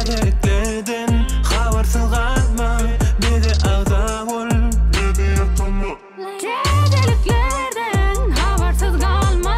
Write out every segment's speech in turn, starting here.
Täzeliklerden habarsyz galma bize agza bol. Täzeliklerden habarsyz galma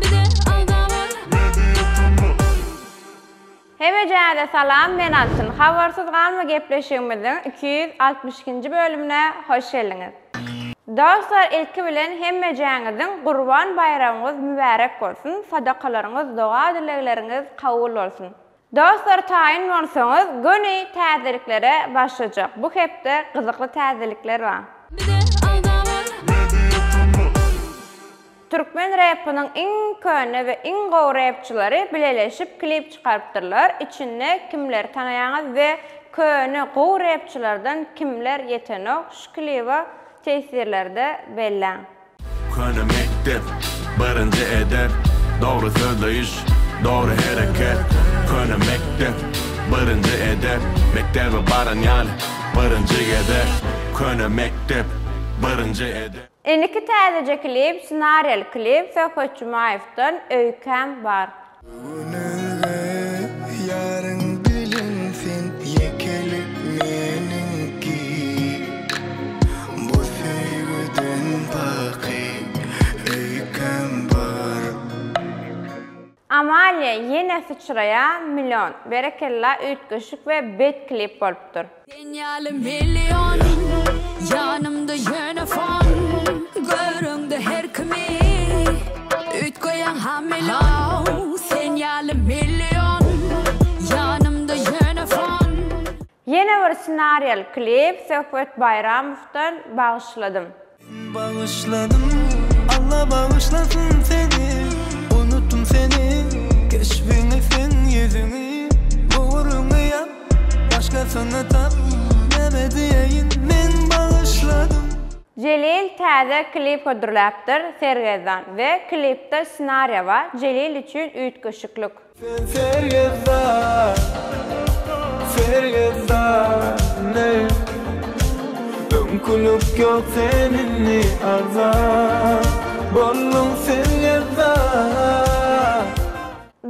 bize agza bol. Hemejäze salam men Altyn. Habarsyz galma gepleşigimiziň 262-nji bölümine hoş geldiňiz. Dostlar ilki bilen hemmejäňiziň Gurban baýramyňyz mübärek bolsun, sadakalaryňyz, doga-dilegleriňiz kabul bolsun. Dostlar taýyn bolsaňyz göni täzeliklere başlajak. Bu hepde gyzykly täzelikler bar. Türkmen repiniň iň köne we iň gowy repçileri bileleşip klip çykarypdyrlar, içinde kimleri tanaýaňyz we köne gowy repçilerden kimler ýetenok şu kliba teswirlerde belläň. Köne mekdep, birinji edep, Dogry sözleýiş, dogry hereket. Köne mekdep, birinji edep, Mekdebe baran ýaly, birinji gezek. Köne mekdep, birinji edep. Indiki täzeje klip ssenariýaly klip Söhbet Jumaýewden Öýkäm bar. Göwnüňe ýaryň bilinsin ýekelik meniňki Bu söýgüden baky öýkäm bar. Amalia ýene syçraýa million. Berekella üýtgeşik we bet klip bolupdyr. Sen ýaly million ýanymda ýöne fon Göreňde her kimi üýtgeýäň hamilon Sen ýaly million ýanymda ýöne fon. Ýene bir ssenariýaly klip Söhbet Baýramowdan Bagyşladym. Bagyşladym Alla bagyşlasyn seni Unutdym seni Keşbiňi seň ýüzüňi Böwrüňi ýap Başgasyny tap Näme diýeýin men bagyşladym. Jelil täze klip hödürläpdir Sergezdan we klipde ssenariýa bar Jelil üçin üýtgeşiklik. Sen sergezdan, sergezdan ey Öňkülik ýok sen indi azat Bolduň sergezdan.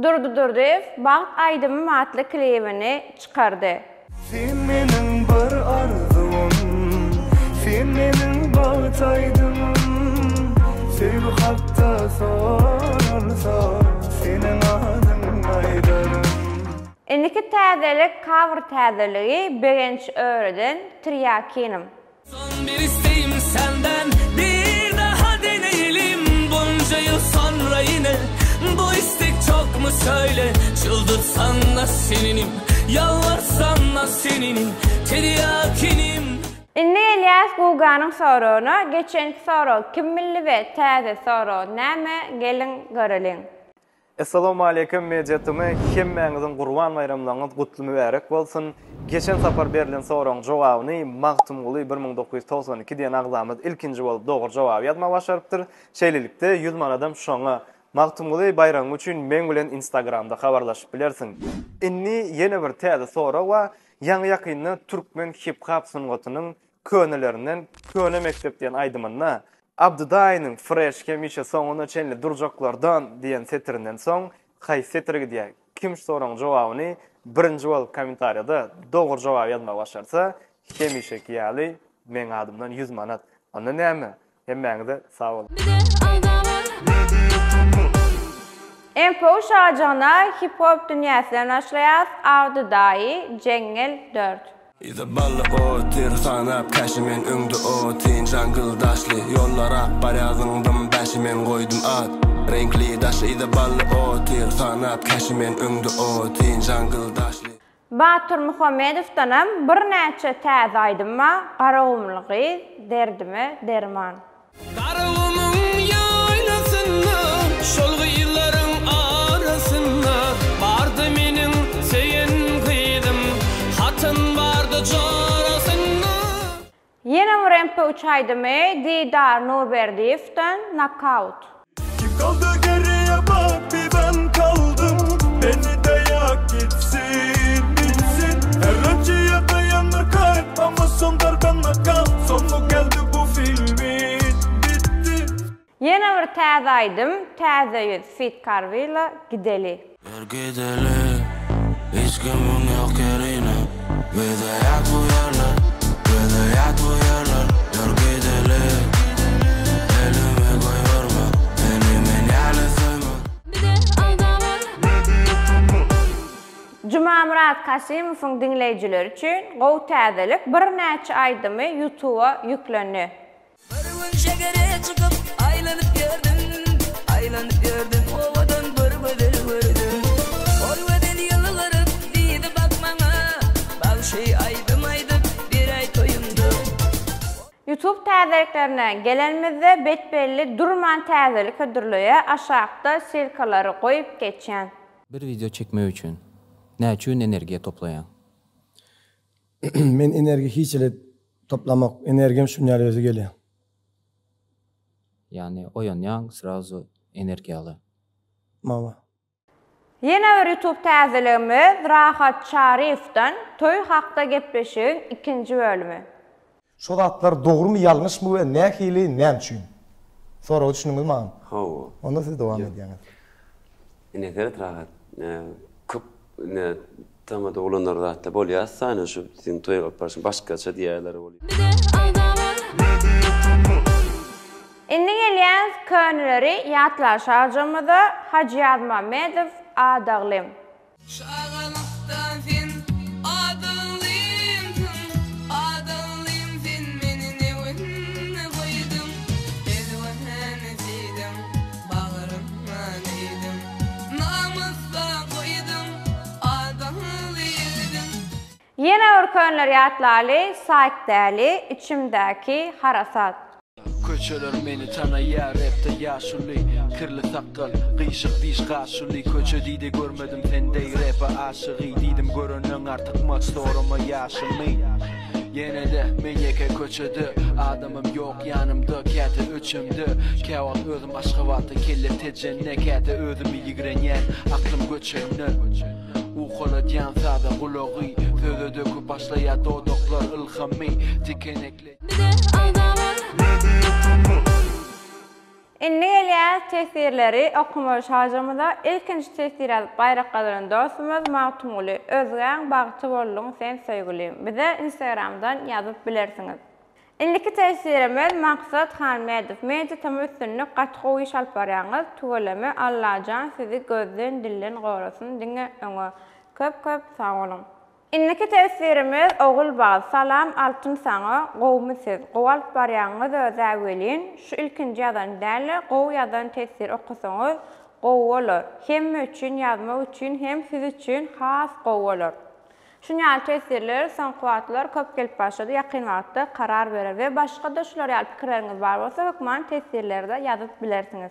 Durdy Durdyýew Bagt aýdymym atly klibini çykardy. Sen meniň bir arzuwym, Sen meniň bagt aýdymym. Söýgi hakda soralsa, Seniň adyň aýdaryn. Indiki täzelik cover täzeligi Begenç Öreden Tirýakinim. Son bir isteğim senden bir daha deneyelim Bunca yıl sonra yine bu istek çok mu söyle Çıldırtsan da seninim yalvarsan da seninim Tiryakinim Indi gelýäs Guganyň soragyna, geçenki soragy kim bildi we täze sorag näme geliň göreliň. Essalawmaleýkim Media TM hemmäňiziň Gurban baýramlaryňyz gutly mübärek bolsun. Geçen sapar berlen soragyň jogabyny Magtymguly 1992 diýen agzamyz ilkinji bolup dogry jogaby ýazmagy başarypdyr. Şeýlelikde 100 manadam şoňa. Magtymguly baýragyň üçin meň bilen Instagramda habarlaşyp bilersiň. Indi ýene bir täze sorag bar. Ýaňy ýakynda türkmen hip-hop sungatynyň könelerinden Köne mekdep diýen aýdymynda Abdy daýynyň Fresh hemişe soňuna çenli durjaklardan diýen setirinden soň haýsy setir gidýär? Kim şu soragyň jogabyny birinji bolup kommentariýada dogry jogaby ýazmagy başarsa, hemişeki ýaly meň adymdan 100 manat. Onda näme? Hemmäňize sag boluň. MPU şajygyna hip-hop dünýäsinden başlaýas, Abdy daýy, Jeňňel dört. Yza bally otyr sanap käşi men öňde otyn Jungle daşly ýollar ak barýar zyňdym bäşi men goýdum at reňkli daşy Yza bally otyr sanap käşi men öňde otyn Jungle daşly. Batyr Muhammedowdanam birnäçe täze aýdym bar, Garagumly gyz, Derdime derman. Garagumuň ýaýlasynda, şol gyzlaryň arasynda Bardy meniň söýen gyzym, hatyn bardy jorasynda. Ýene bir MP üç aýdymy Didar Nurberdiýewden Nokaut. Kim kaldy geriye bak bir ben kaldym Beni de yak gitsin bitsin Her acıya dayanır kalp ama son darben nakavt Sonu geldi bu filmin bitti. Ýene bir täze aýdym Täze ýüz feat Karwila Gideli. Ýör gideli. Hiç kimiň ýok ýerine Bize ýat bu ýerler Bize ýat bu ýerler Ýör gideli Elimi goýberme Seni men ýaly söýmez. Jumamyrat Kasymowyň diňleýjileri üçin gowy täzelik birnäçe aýdymy Youtube-a ýüklendi. Bir gün şägere çykyp aýlanyp ýördüm, Aýlanyp ýördüm owadan bir gözel gördüm. Ol gözel ýylgyryp diýdi bak maňa, Bagşy aýdym aýdyp beräý toýumda. Youtube täzeliklerine gelenimizde betbelli durman täzelik hödürleýär aşakda ssylkalary goýup geçýän. Bir wideo çekmek üçin näçün energiýa toplaýaň? Men energiýa hiç hili Toplamok, energiýam şun ýaly özi gelýär. Ýagny oýanýaň srazu energiýaly. Mama. Ýene bir youtube täzeligimiz Rahat Çaryýewden toý hakda gepleşigiň ikinji bölümi. Şo zatlar dogrymy ýalňyşmy we nähili näme üçin? Soraga düşündiňizmi agam? Hawa. Onda siz dowam edýäňiz. Ine seret Rahat. Köp ine Tamada bolanlar zatda bolýas sany şu siziň toýa alyp barşyň başgaça diýýärler bolýa. Indi gelýäs köneleri ýatlaşajygymyza Hajy Ýazmammedow Adaglym. Çagalykdan sen adyllymsyň, adyllym sen meni ne günde goýduň, Elwän diýdiň, bagryňa diýdiň, namysda goýduň. Ýene bir könleri ýatlaly Saýk däli içimdäki harasat. Köçeler meni tanaýar repde ýaşuly Kirli sakgal, gyşyk diş gaşuly Köçe diýdi görmedim sen deý repe aşygy Diýdim görenden artykmaç sorama ýaşymy Ýenede men ýeke köçede Adamym ýok ýanymda käte öçemde Käwagt özüm Aşgabatda kelle Tejende Käte özümi ýigrenýän aklym göçende Ukaladýan saza gulagy Söze döküp başlaýar dodaklar ylhamy Tikenekle. Indi gelýäs teswirleri okamaly şajygymyza. Ilkinji teswir ýazyp baýrak gazanan dostumyz Magtymguly Özgäň bagty bolduň sen söýgülim. Bize instagramdan ýazyp bilersiňiz. Indiki teswirimiz Maksat Hanmedow Media tm üstünlik gaty gowy iş alyp barýaňyz tüweleme Allajan sizi gözden dilden gorasyn diňe öňe köp köp sag boluň. Indiki teswirimiz Ogulbagt salam Altyn saňa gowmy siz gowy alyp barýaňyz özä welin şu ilkinji ýazan dälde gowy ýazan teswir okasaňyz gowy bolar hemme üçin ýazmak üçin hem siz üçin has gowy bolar. Şuny ýaly teswirler soňky wagtlar köp gelip başlady ýakyn wagtda karar berer we başgada şular ýaly pikirleriňiz bar bolsa hökman teswirlerde ýazyp bilersiňiz.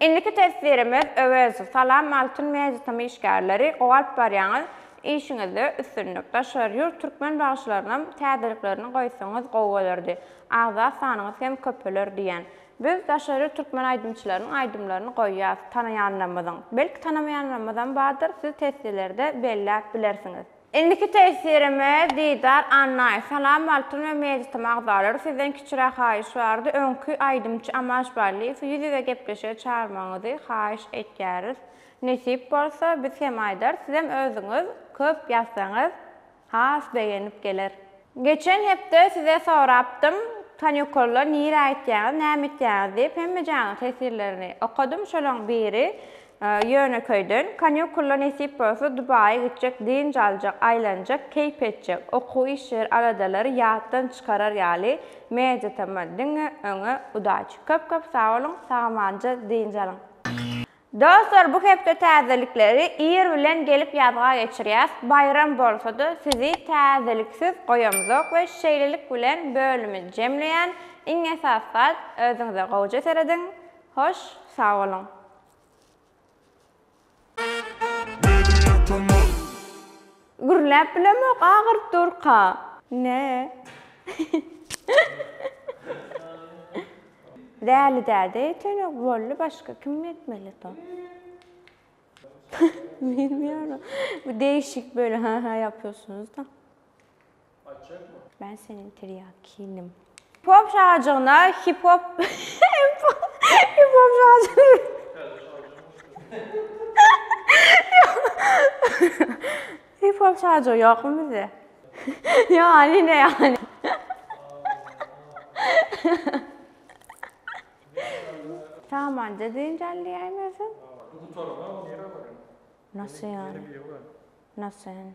Indiki teswirimiz Öwezow salam Altyn Media TM işgärleri gowy alyp barýaňyz işiňizde üstünlik daşary ýurt türkmen bagşylarynam täzeliklerini goýsaňyz gowy bolardy agza sanyňyz hem köpeler diýän biz daşary ýurt türkmen aýdymçylarynyň aýdymlaryny goýýas tanaýanlarymyzyň belki tanamaýanlarymyzam bardyr siz teswirlerde belläp bilersiňiz. Indiki teswirimiz Didar Annaýew Salam Altyn we Media TM agzalary sizden kiçiräk haýyş bardy öňki aýdymçy Amaş Ballyýewi ýüz ýüze gepleşige çagyrmagyňyzy haýyş etýäris nesip bolsa biz hem aýdarys sizem özüňiz köp ýazsaňyz Has begenip geler. Geçen hepde size sorapdym, kanikulda nirä gitýäňiz, näme etýäňiz diýip, hemmejäniň teswirlerini okadym, şolaň biri ýönekeýden, kanikulda nesip bolsa Dubaýa gitjek, dynç aljak, aýlanjak, keýp etjek, okuw işleri aladalary ýatdan çykarar ýaly Media TM diňe öňe udaçi. Köp köp sag boluň, sag-amanja dynç alyň. Dostlar bu hepde täzelikleri ir bilen gelip ýazga geçirýäs, baýram bolsada sizi täzeliksiz goýamzok we şeýlelik bilen bölümi jemleýän, iň esasy zat özüňize gowja serediň, hoş sag boluň. Gürläp bilemok agyryp durka. Ne? Däli däde ýetenok boldy başga kim ýetmeli to. Bilmiyorum. Bu değişik böyle ha ha yapıyorsunuz da. Ben senin tiryakinim. Hip hop şajygyna hip hop hip hop şajygyna. Hip-hop şajygy ýokmy bizde? Ýani ne ýani? Samanja dynç al diýäýmeseň. Nasıl ýani? Nasıl ýani?